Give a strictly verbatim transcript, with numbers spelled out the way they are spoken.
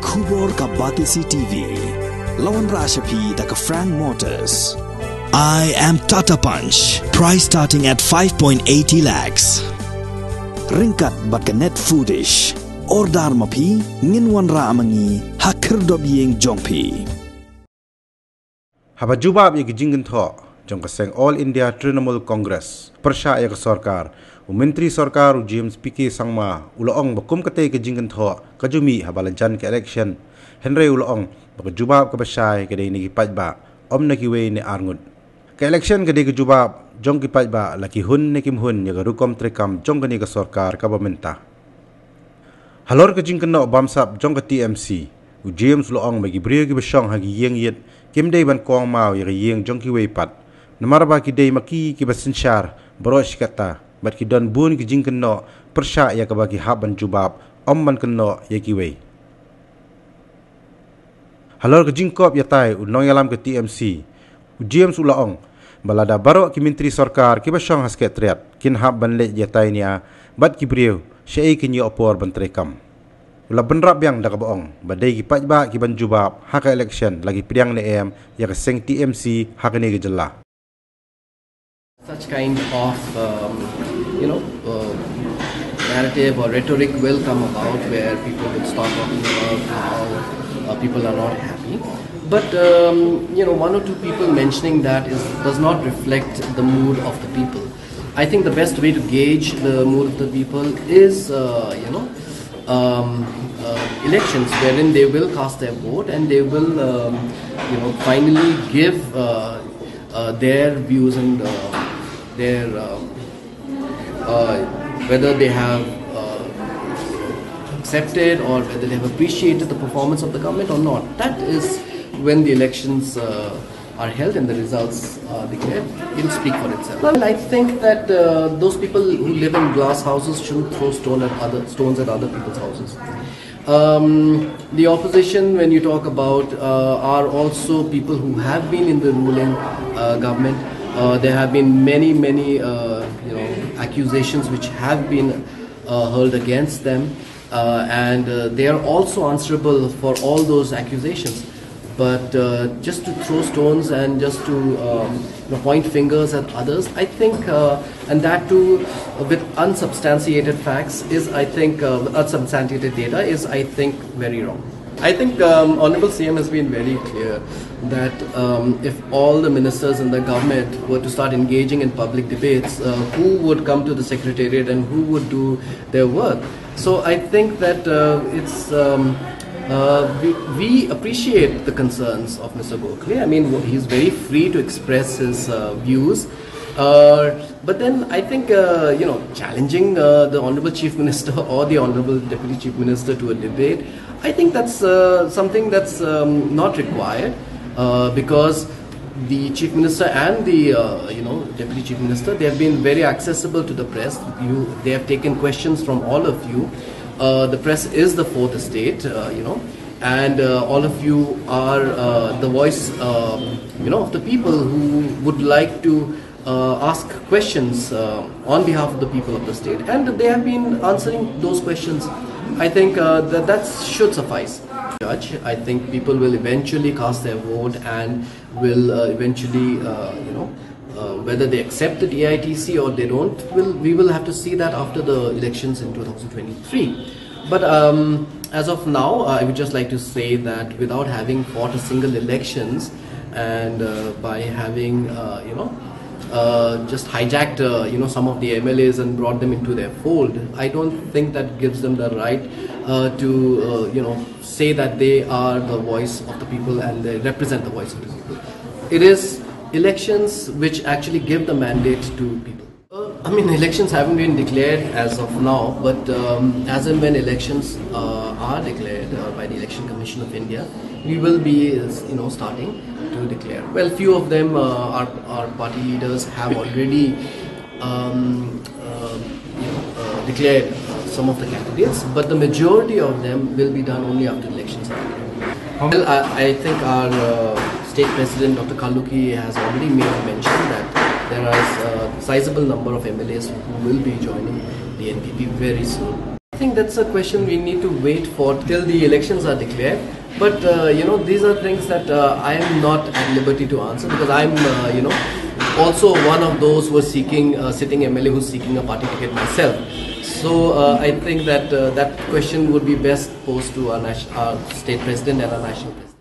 Khubor ka Batesi T V. La wanrah sha phi da ka Frank Motors. I am Tata Punch. Price starting at five point eighty lakhs. Ryngkat bad ka Net Foodish. Order ma phi, ngin wanrah ma ngi ha khyrdop ïing jong phi. Haba jubab ïa ka jingkynthoh jong ka seng All India Trinamool Congress pyrshah ïa ka sorkar, u Myntri Sorkar u James P K Sangma u la ong ba kum katei ka jingkynthoh ka ju mih haba la jan ka election. Hynrei u la ong ba ka jubab kaba shai ka dei na ki paidbah, ym na kiwei ne arngut. Ka election ka dei ka jubab jong ki paidbah, la ki hun ne kim hun ïa ka rukom treikam jong kane ka sorkar kaba mynta. Halor ka jingkynnoh bamsap jong ka T M C, u James u la ong ba ki briew kiba shong ha ki ïing ïit kim dei ban kongmaw ïa ka ïing jong kiwei pat, namar ba ki dei ma ki kiba synshar baroh shi katta, bad ki don bun ki jingkynnoh pyrshah ïa kaba ki hap ban jubab, ym ban kynnoh ïa kiwei. Halor ka jingkup ïatai u nongïalam ka T M C, u James u la ong ba lada baroh ki myntri sorkar kiba shong ha Secretariat kin hap ban leit ïatai nia bad ki briew, shaei kin ïoh por ban treikam. U la bynrap biang da kaba ong ba dei ki paidbah kiban jubab ha ka election, la ki pdiang ne em ïa ka seng T M C ha kane ka jylla. Such kind of, um, you know, uh, narrative or rhetoric will come about where people will start talking about how, uh, people are not happy. But, um, you know, one or two people mentioning that is, does not reflect the mood of the people. I think the best way to gauge the mood of the people is, uh, you know, um, uh, elections wherein they will cast their vote and they will, um, you know, finally give, uh, uh, their views and, uh, their, um, uh, whether they have, uh, accepted or whether they have appreciated the performance of the government or not. That is when the elections, uh, are held and the results are declared. It'll speak for itself. Well, I think that, uh, those people who live in glass houses shouldn't throw stone at other, stones at other people's houses. Um, the opposition, when you talk about, uh, are also people who have been in the ruling, uh, government. Uh, there have been many, many, uh, you know, accusations which have been, uh, hurled against them, uh, and, uh, they are also answerable for all those accusations. But, uh, just to throw stones and just to, um, you know, point fingers at others, I think, uh, and that too with unsubstantiated facts is, I think, uh, unsubstantiated data is, I think, very wrong. I think, um, Honorable C M has been very clear that, um, if all the ministers in the government were to start engaging in public debates, uh, who would come to the secretariat and who would do their work? So I think that, uh, it's, um, uh, we, we appreciate the concerns of Mister Gokhale. I mean, he's very free to express his, uh, views. Uh, but then I think, uh, you know, challenging, uh, the Honorable Chief Minister or the Honorable Deputy Chief Minister to a debate, I think that's, uh, something that's, um, not required, uh, because the Chief Minister and the, uh, you know, Deputy Chief Minister, they have been very accessible to the press. You, they have taken questions from all of you. Uh, the press is the fourth estate, uh, you know, and, uh, all of you are, uh, the voice, um, you know, of the people who would like to, uh, ask questions, uh, on behalf of the people of the state, and they have been answering those questions. I think, uh, that that should suffice. Judge, I think people will eventually cast their vote and will, uh, eventually, uh, you know, uh, whether they accept the T I T C or they don't, will, we will have to see that after the elections in two thousand twenty-three. But, um, as of now, uh, I would just like to say that without having fought a single elections and, uh, by having, uh, you know, uh, just hijacked, uh, you know, some of the M L As and brought them into their fold, I don't think that gives them the right, uh, to, uh, you know, say that they are the voice of the people and they represent the voice of the people. It is elections which actually give the mandate to people. Uh, I mean, elections haven't been declared as of now, but, um, as and when elections, uh, are declared, uh, by the Election Commission of India, we will be, uh, you know, starting to declare. Well, few of them, uh, our, our party leaders have already, um, uh, you know, uh, declared, uh, some of the candidates, but the majority of them will be done only after elections are declared. Well, I, I think our, uh, state president, Doctor Khalukhi, has already made mention that there are a sizable number of M L As who will be joining the N P P very soon. I think that's a question we need to wait for till the elections are declared. But uh, you know, these are things that uh, I am not at liberty to answer because I'm, uh, you know, also one of those who are seeking uh, sitting M L A who's seeking a party ticket myself. So uh, I think that uh, that question would be best posed to our, nas- our state president and our national president.